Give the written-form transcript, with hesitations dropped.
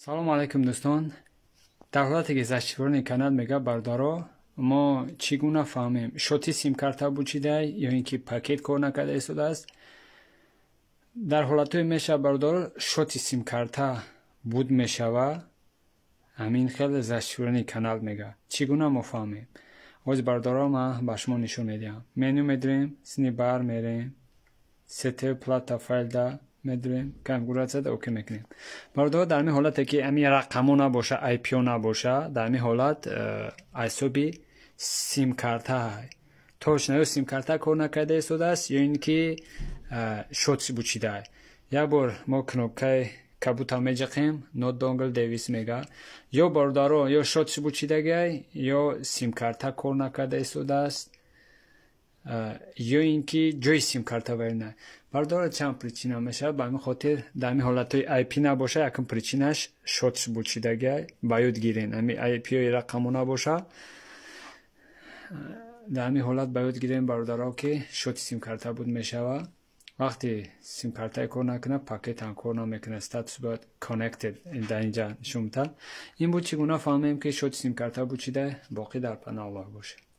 Салому алайкум, дӯстон. Дар ҳолате ки зашифрование канал мега, бародаро, мо чӣ гуна фаҳмем, шоти симкарта бучидай ё ин ки пакет кор накарда истодааст? Дар ҳолатҳое мешавад, бародаро, шоти симкарта буд мешава, ҳамин хел зашифрование канал мега. Чӣ гуна мо фаҳмем? Ҳозир, бародаро, ман ба шумо нишон медиҳам. Меню медирем, сини бар мерем, сетевая плата файлда медурем, конфигуратсияда окей мекунем. Бародаро, дар ҳамин ҳолате ки ҳамин рақамо набоша, айпио набоша, дар ҳамин ҳолат ҳисоби симкарта точно ё симкарта кор накарда истодааст, ё ин ки шот бучидай. Як бор мо кнопкаи кабута меҷиқем, no dongle device мега. Ё, бародаро, ё шотш бучидагай, ё симкарта кор накарда истодааст, ё ин ки ҷои симкарта варина. Бародаро, чанд причина мешавад. Ба ҳамин хотир дар ҳамин ҳолатҳои айпи набоша, якум причинаш шотш бучидагай. Ба ёд гирен, ҳамин айпиои рақамо набоша, дар ҳамин ҳолат ба ёд гирем, бародаро, ки шоти симкарта буд мешава. Вақте симкартае кор накунад, пакетам кор намекунад, статус бояд connected дар инҷа нишон медиҳад. Ин буд, чӣ гуна фаҳмем, ки шоти симкарта бучида. Боқӣ дар паноҳ Аллоҳ бошед.